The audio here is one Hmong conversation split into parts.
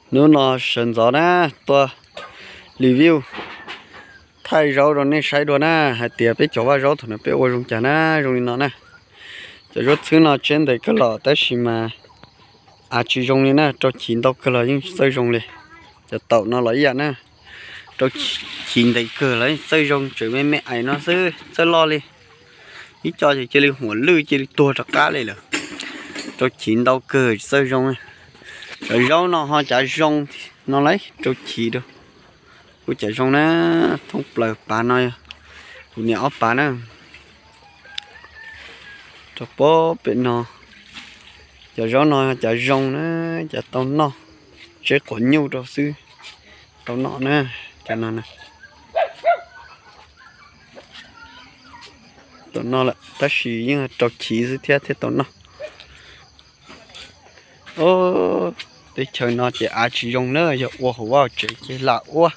Hnub no sawv ntxov na, tuaj review thaij zaub rau nej saib dua na, hais tias peb cov vaj zaub thaum no peb ua zoo cas na, zoo li no na. Cov zaub txhwb no tseb ntev kawg los tab sis mas av tsis zoo li na, rau chiv ntau kawg los yeej txawj zoo li. Cov taum no los ib yam na, rau chiv ntev kawg los yeej txawj zoo, tseem me me ais no xwb txawj loj li. Ib co ces cia li huam lwj cia li tuag rov qab li lawm, rau chiv ntau kawg txawj zoo. Cov zaub no ho cav zoo no lauj, rau chiv rau, kuj cav zoo na, thoob plaws pav no yog kuv niam ob pav na. Rau pem no, cov zaub no cav zoo na, cav tau noj, tseb quav nyuj rau xwb, tau noj na, cov no na. Tau noj lawm tab sis yeej rau chiv xwb thiab thiaj tau noj. Teb chaws no ces av tsis zoo na, yog ua hauv vaj tsev ces lam ua,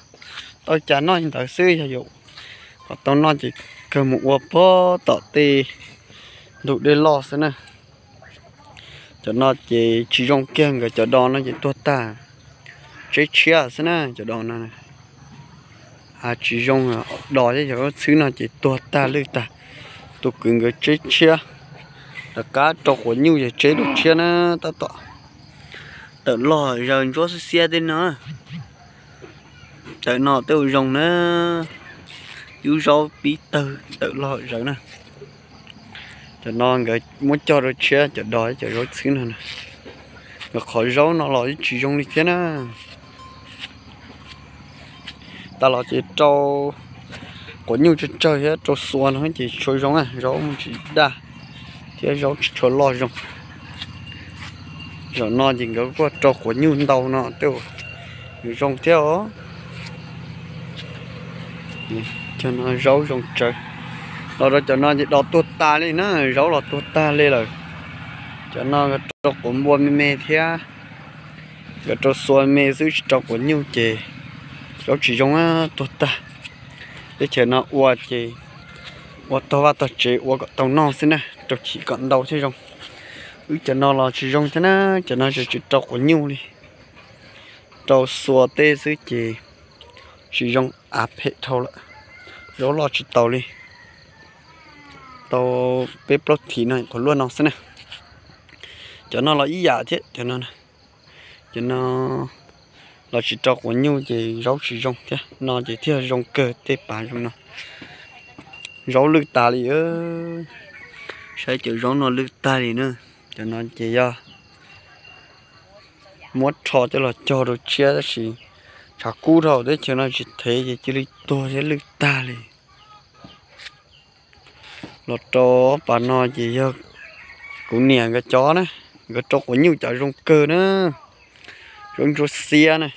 tau cas noj li ntawd xwb, yog yuav kom tau noj ces kawg mus ua puag tom tej ntug dej loj xwb na. Cov no ces tsis zoo kiag, nkawd cov dos no ces tuag tag, tseb tshiab xwb na cov dos no. Av tsis zoo, dos thiab cov zaub txhwb no ces tuag tag lwj tag. Tus kwv nkawd tseb tshiab, rov qab rau quav nyuj ces tseb dua tshiab na, tab tom tawm log zaws ntsuab xiab xiab tej no. Cov no tej ua zoo na, yub zaub pib tawg tawm log zaws na. Cov no nkawd muab cog rau tshiab, cov dos cov zaub txhwb no na. Nkawd qhov zaub no los yeej tsis zoo li thiab na. Tas los ces rau quav nyuj tsawg tsawg thiab rau xua no ces tsis tshua zoo, zaub tsis daj thiab zaub tsis tshua loj zoo. Zaum no ces nkawd kuj rau quav nyuj ntau no tej ua zoo thiab os. Cov no zaub zoo tsawv. Los rau cov no ces dos tuag tag li na, zaub los tuag tag li lawm. Cov no nkawd rau quav npua me me thiab, nkawd rau xua me xwb tsis rau quav nyuj ces zaub tsis zoo, tuag tag. Teb chaws no ua ces ua tog vaj tog tsev ua kom tau noj xwb na, rau chiv kom ntau thiaj zoo. Wb cov no los tsis zoo thiab na, cov no tsis rau quav nyuj li, rau xua tej xwb ces tsis zoo, av phem dhau lawm, zaub loj tsis taus li. Tau peb plaub thiv no qhuav luaj no xwb na. Cov no los ib yam thiab, cov no, cov no los tsis rau quav nyuj ces zaub tsis zoo thiab, no ces thiaj zoo kawg tej pav zoo no. Zaub lwj tas li, saib cov zaub no lwj tag li na. Cov no ces yog muab rho coj los cog rau tshiab tab sis tshav kub dhau teb chaws no tsis thev ces cia li tuag thiab lwj tag li. Los rau ob pav no ces yog kuv niam nkawd cov na, nkawd rau quav nyuj cov zoo kawg na, zaub ntsuab xiab na.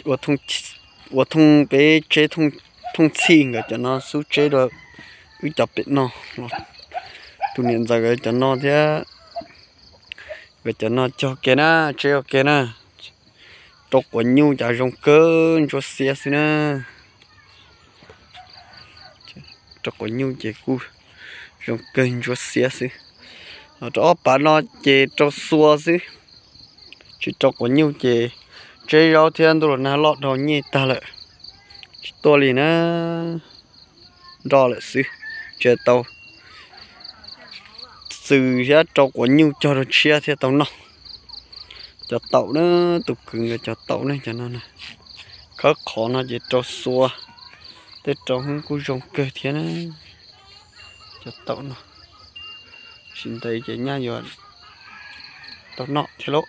Ua thooj peb tseb thooj txhij nkawd cov no xub tseb dua wb cov pem no. Tus niam ntxawm nkawd cov no thiab, nkawd cov no cog ke na, tseb ua ke na. Rau quav nyuj cov zoo kawg ntsuab xiab xwb na. Rau quav nyuj ces kuj zoo kawg ntsuab xiab xwb. Los rau ob pav no ces rau xua xwb, tsis rau quav nyuj ces tseb zaub thiab ntuj los nag loj dhau nyej tag lawm, tsis tuaj li na, nroj lawm xwb. Tsis tau txwm thiab rau quav nyuj cog rau tshiab thiaj tau noj. Cov taum na, tus kwv nkawd cov taum ne, cov no na, khawb qhov no ces rau xua, tej rau hwb kuj zoo kawg thiab na. Cov taum no tsis ntev ces nyaj yuav tau noj thiab lauj.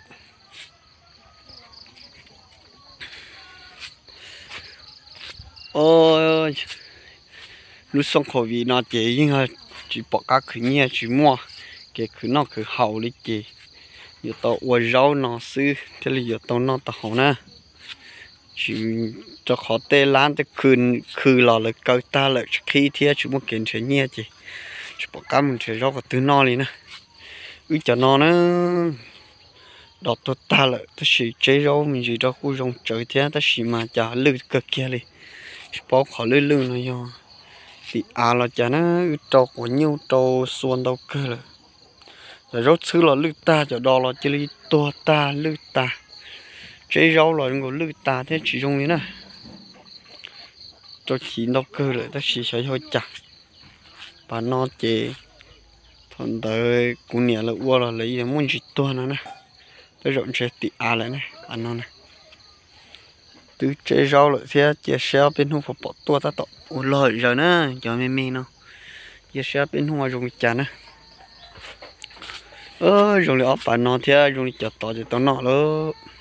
Lub xyoo covid no ces yeej tsis pom qab khwv nyiaj, tsis muaj kev khwv noj khwv haus li ces yuav tau ua zaub no xwb thiaj li yuav tau noj tau haus na. Tsis, rau qhov tej lab tej khw los lawv kaw tag lawm tsis qhib thiab tsis muaj kev nrhiav nyiaj ces tsis pom qab mus nrhiav zaub qhov twg noj li na. Wb cov no na, dos tuag tag lawm tab sis tseb zaub me ntsis rau kuj zoo tsawv thiab tab sis mas cas lwj kawg kiag li. Tsis paub qhov lwj lwj no yog tim av los cas na, wb rau quav nyuj rau xua ntau kawg lawm. Cov zaub txhwb los lwj tag, cov dos los cia li tuag tag lwj tag. Tseb zaub los zoo nkaus lwj tas thiab tsis zoo li na. Rau chiv ntau kawg lawm tab sis xyov yog ua cas. Pas no ces thaum ntawd kuv niam lawv ua los lawv yeej muaj ntsis tuag no na. Tej zaum ntshe tim av lawm ne, pas no na. Twb tseb zaub lawm thiab, cia saib ob peb hnub puas pom tuaj, tab tom ua log zaws na, cov me me no. Cia saib ob peb hnub zoo li cas na. Zoo li ob pas no thiab zoo li cov tod ces tau noj lawm.